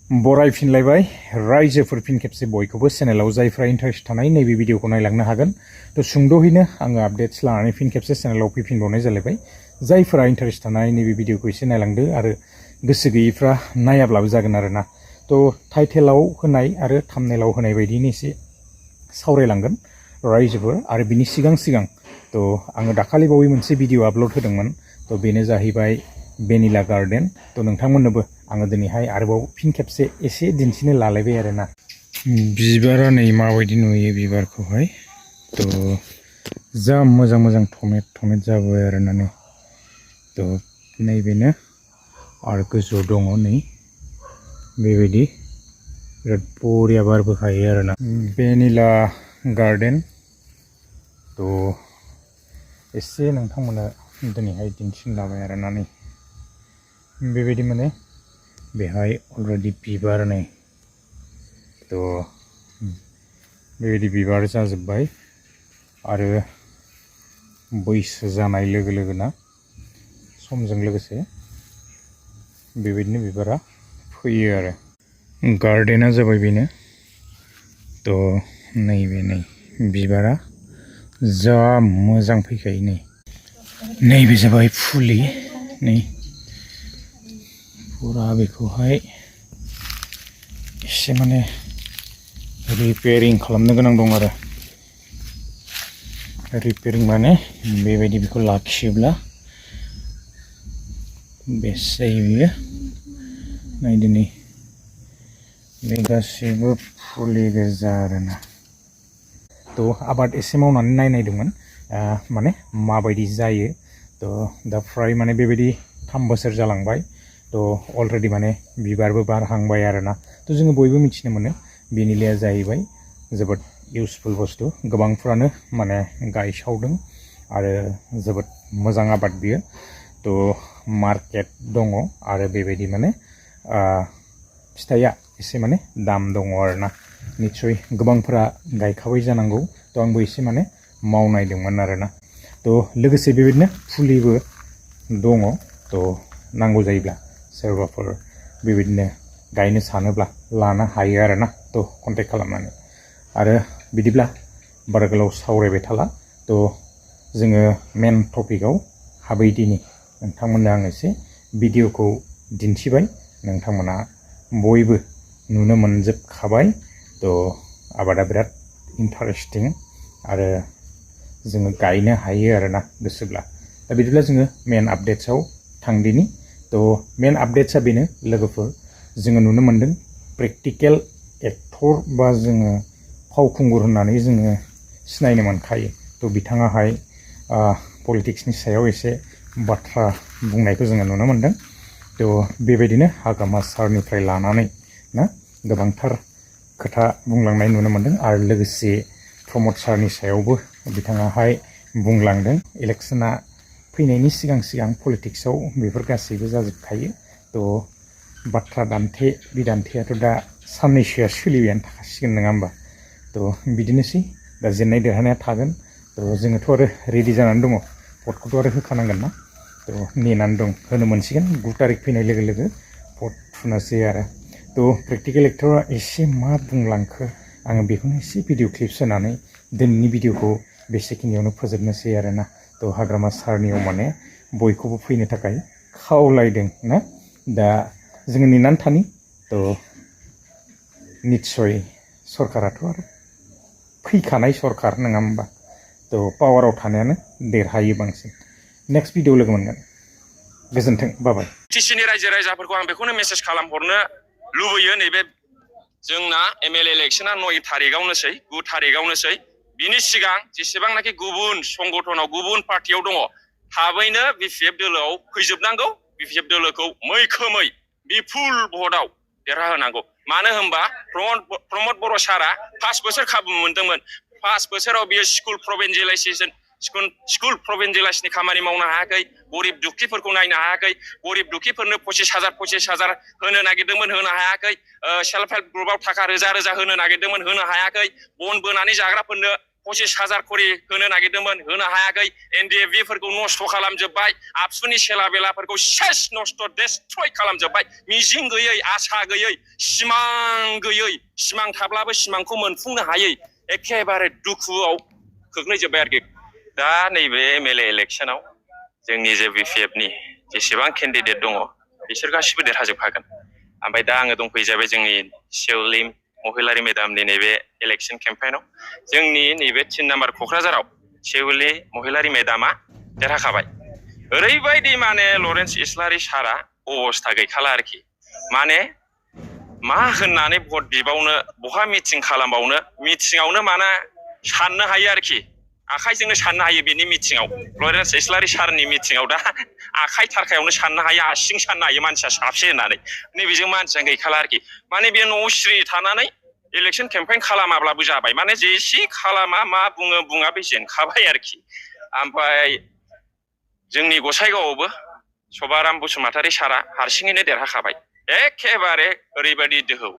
बरायफिनलायबाय रायजोफोर फिन खेबसे बयखौबो चेनेलाव जायफ्रा इन्टारेस्ट थानाय नैबे भिडिअखौ नायलांनो हागोन तो सुंद'हैनो आङो आपडेट्स लानानै फिन खेबसे चेनेलाव फैफिनबावनाय जालायबाय जायफ्रा इन्टारेस्ट थानाय नैबे भिडिअखौ एसे नायलांदो आरो गोसो गैयैफ्रा नायाब्लाबो जागोन आरोना तो टाइटेलाव होनाय आरो थाम्बनेलाव होनाय बायदिनो एसे सावरायलांगोन रायजोफोर आरो बिनि सिगां तो आङो दाखालि बावै मोनसे भिडिअ आपल'ड होदोंमोन तो बेनो जाहैबाय भेनिला गार्डेन तो नोंथांमोननोबो आङो दिनैहाय आरोबाव फिन खेबसे एसे दिन्थिनो लालायबाय आरोना बिबारा नै माबायदि नुयो बिबारखौहाय तो जा मोजां थमेट जाबाय आरोना नै तो नैबेनो आरो गोजौआव दङ नै बेबायदि बिराद बरिया बारबोखायो आरोना भेनिला गार्डेन तो एसे नोंथांमोननो दिनैहाय दिन्थिनो लाबाय आरोना नै बेबायदि माने बेहाय अलरेडि बिबार नै तो बेबायदि बिबार जाजोब्बाय आरो बैसो जानाय लोगो लोगोना समजों लोगोसे बेबायदिनो बिबारा फैयो आरो गार्डेना जाबाय बेनो तो नैबे नै बिबारा जा मोजां फैखायो नैबे जाबाय फुलि नै पुरा बेखौहाय एसे माने रिपेयारिं खालामनो गोनां दं आरो रिपेयारिं माने बेबायदि बेखौ लाखियोब्ला बेस्ट जायो बियो नायदो नै बे गासैबो फुलि गोजा आरोना तो आबाद एसे मावनानै नायदोंमोन माने माबायदि जायो तो दा फ्राय माने बेबायदि 3 बोसोर जालांबाय तो अलरेडि माने बिबारबो बारहांबाय आरोना तो जोङो बयबो मिथिनो मोनो भेनिलाया जाहैबाय जोबोद इउसफुल बुस्थु गोबांफ्रानो माने गायसावदों आरो जोबोद मोजां आबाद बियो तो मार्केट दङ आरो बेबायदि माने फिथाइया एसे माने दाम दङ आरोना निश्चय गोबांफ्रा गायखाबाय जानांगौ तो आंबो एसे माने मावनायदोंमोन आरोना तो लोगोसे बेबायदिनो फुलिबो दङ तो नांगौ जायोब्ला सोरबाफोर बेबायदिनो गायनो सानोब्ला लानो हायो आरोना तो कन्टेक्ट खालामनानै आरो बिदिब्ला बारा गोलाव सावरायबाय थाला तो जोङो मेन टपिकआव हाबैदिनि नोंथांमोननो आं एसे भिडिअखौ दिन्थिबाय नोंथांमोना बयबो नुनो मोनजोबखाबाय तो आबादा बिराद इन्टारेस्टिं आरो जोङो गायनो हायो आरोना गोसोब्ला दा बिदिब्ला जोङो मेन आपडेट्सआव थांदिनि तो मेन आपडेट्सआ बेनो लोगोफोर जोङो नुनो मोनदों प्रेक्टिकेल एक्टर बा जोङो फावखुंगुर होननानै जोङो सिनायनो मोनखायो तो बिथाङाहाय पलिटिक्सनि सायाव एसे बाथ्रा बुंनायखौ जोङो नुनो मोनदों तो बेबायदिनो हाग्रामा सारनिफ्राय लानानै ना गोबांथार खोथा बुंलांनाय नुनो मोनदों आरो लोगोसे प्रमद सारनि सायावबो बिथाङाहाय बुंलांदों इलेक्शना फैनायनि सिगां पलिटिक्सआव बेफोर गासैबो जाजोबखायो तो बाथ्रा दान्थे बिदान्थेयाथ' दा साननैसोआ सोलिबायानो थाखासिगोन नङा होमबा तो बिदिनोसै दा जेननाय देरहानाया थागोन तो जोङोथ' आरो रेडि जानानै दङ भटखौथ' आरो होखानांगोन ना तो नेनानै दं होनो मोनसिगोन 9 तारिख फैनाय लोगो लोगो भट थुनोसै आरो तो प्रेक्टिकेल एक्टरा एसे मा बुंलांखो आङो बेखौनो एसे भिडिअ क्लिप्स होनानै दिनैनि भिडिअखौ बेसेखिनियावनो फोजोबनोसै आरोना तो हाग्रामा सारनियाव माने बयखौबो फैनो थाखाय खावलायदों ना दा जोङो नेनानै थानि तो निश्चय सरकाराथ' आरो फैखानाय सरकार नङा होमबा तो पावाराव थानायानो देरहायो बांसिन नेक्स्ट भिडिअ लोगो मोनगोन गोजोन्थों बाबाय टिसिनि रायजो राजाफोरखौ आं बेखौनो मेसेज खालामहरनो लुबैयो नैबे जोंना एमएलए इलेक्शना 9 तारिखआवनोसै 9 तारिखआवनोसै बिनि सिगां जेसेबांनाखि गुबुन संगठनाव गुबुन पार्टियाव दङ थाबैनो बिपिएफ दोलोआव फैजोबनांगौ बिपिएफ दोलोखौ मैखोमै बिपुल भटआव देरहाहोनांगौ मानो होनबा प्रमद बर' सारा 5 बोसोर खाबु मोनदोंमोन 5 बोसोराव बियो स्कुल प्रभिन्सियेलाइजेसननि खामानि मावनो हायाखै गरिब दुखिफोरखौ नायनो हायाखै गरिब दुखिफोरनो 25,000 होनो नागिरदोंमोन होनो हायाखै सेल्फ हेल्प ग्रुपआव थाखा रोजा होनो नागिरदोंमोन होनो हायाखै बन बोनानै जाग्राफोरनो 25,000 खरि होनो नागिरदोंमोन होनो हायाखै NDFB फोरखौ नस्थ' खालामजोब्बाय आबसुनि सेला बेलाफोरखौ सेस नस्थ' डेस्ट्रय खालामजोब्बाय मिजिं गैयै आसा गैयै सिमां थाब्लाबो सिमांखौ मोनफुंनो हायै एखेबारे दुखुआव खोख्लैजोब्बाय आरोखि दा नैबे MLA इलेक्सनाव जोंनि जे BPF नि जेसेबां केन्डिडेट दङ बिसोर गासिबो देरहाजोबखागोन ओमफ्राय दा आङो दंफैयो जाबाय जोंनि सेवलि महिलारि मेदामनि नैबे इलेक्सन केम्पेइनाव जोंनि नैबे 3 नाम्बार क'क्राझाराव सेवलि महिलारि मेदामा देरहाखाबाय ओरैबायदि माने लरेन्स इस्लारि सारा अबस्था गैखाला आरोखि माने मा होननानै भट बिबावनो बहा मिटिं खालामबावनो मिटिंआवनो माने साननो हायो आरोखि आखाइजोंनो साननो हायो बेनि मिटिंआव लरेन्स इस्लारि सारनि मिटिंआव दा आखाइ थारखायावनो साननो हायो आसिं साननो हायो मानसिया साबसे होननानै नैबेजों मानसिया गैखाला आरोखि माने बे न'आव सिरि थानानै इलेक्सन केम्पेइन खालामाब्लाबो जाबाय माने जेसे खालामा मा बुङा बे जेनखाबाय आरोखि ओमफ्राय जोंनि गसाइगावआवबो सभाराम बसुमतारी सारा हारसिङैनो देरहाखाबाय एखेबारे ओरैबायदि दोहौ